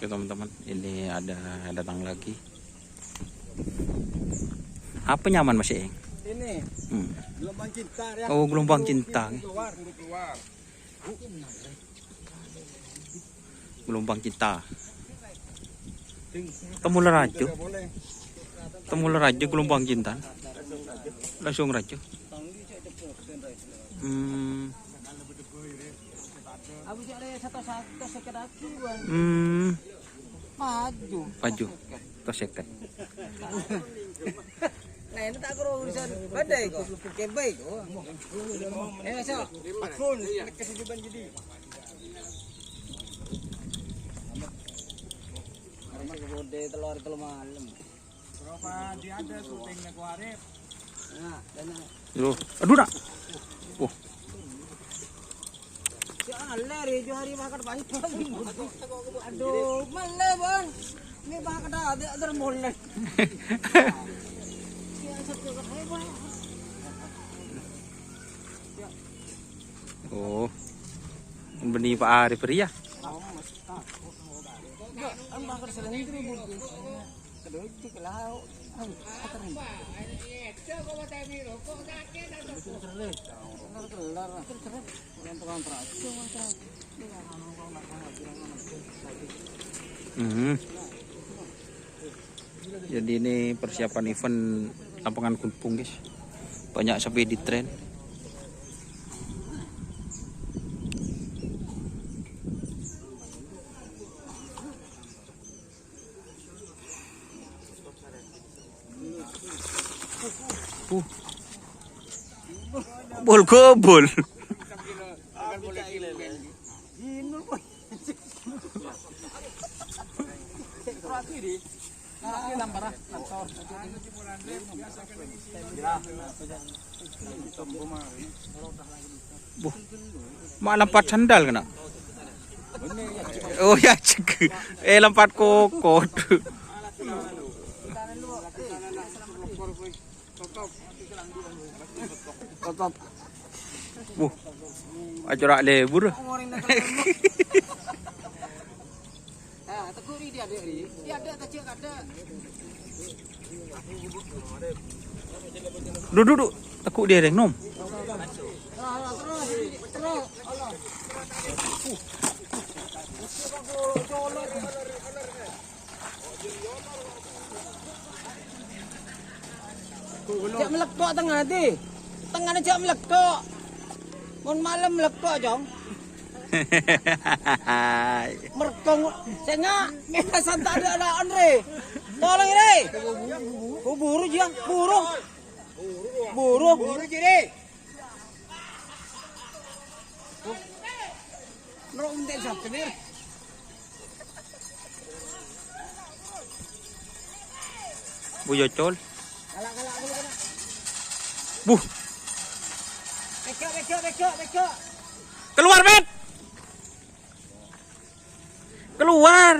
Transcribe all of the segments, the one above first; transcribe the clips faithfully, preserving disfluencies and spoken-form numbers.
Oke, teman-teman, ini ada datang lagi. Apa nyaman, Mas Eeng? Ini. Hmm. Gelombang cinta, ya. Oh, gelombang cinta. Keluar. Gelombang cinta. Temu lerajo. Temu lerajo gelombang cinta. Langsung rajo. Hmm. Aku cari satu-satu sekedar. Hmm. Maju. Maju. Tos seket. Nah, ini tak karo urusan badai kok. Kebay kok. Eh, masuk. Aku kesujuban jadi. Harus kebode telur, telur malam. Berapa dia ada syutingnya kemarin? Nah, dan Yo, aduh, nak. Wah. Ya, Allah, Rejo hari makan banyak. Aduh, mana, Bang? Ini makan ada, ada mulai. Ya, satu kali, Bang. Oh. Bânnè Pak Arif rèya. Hmm. Jadi ini persiapan event lapangan gulbung, guys. Banyak speed train. Uh. Bol gobol. Buh, ma' lempat sandal kèna. Oh ya, cek. Eh, lempat kokot. Buh, acara lebur. Duduk, duduk. Teguk dia, Reng, nom. Jhâ' malèkko' tengngana, Di. Tengngana jhâ' malèkko'. Mon malem malèkko', Cong. Merkong, sènga', mènta santa' dâ' ana' onre. Tolong, Re. Buru, jiyâ, buru. Buru. Buru, jiyâ, Re. Nro' entek sabâ, Mir. Buya Col. Buh. Pegga', pegga', pegga', pegga'. Keluar, Bet. Keluar.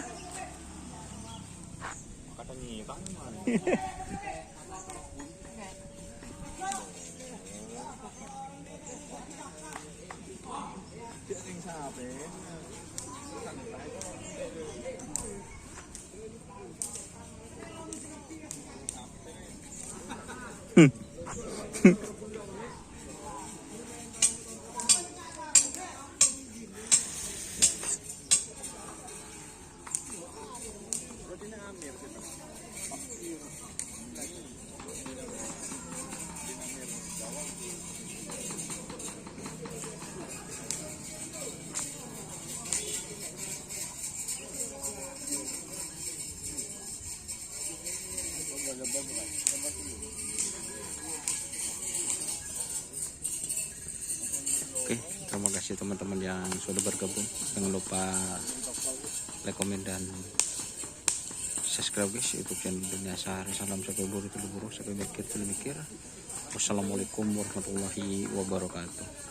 Oke, terima kasih teman-teman yang sudah bergabung. Jangan lupa like, komen, dan subscribe, guys, YouTube channel Dunia Sehari. Salam saka buru telu buru, saka mikir telu mikir. Wassalamualaikum warahmatullahi wabarakatuh.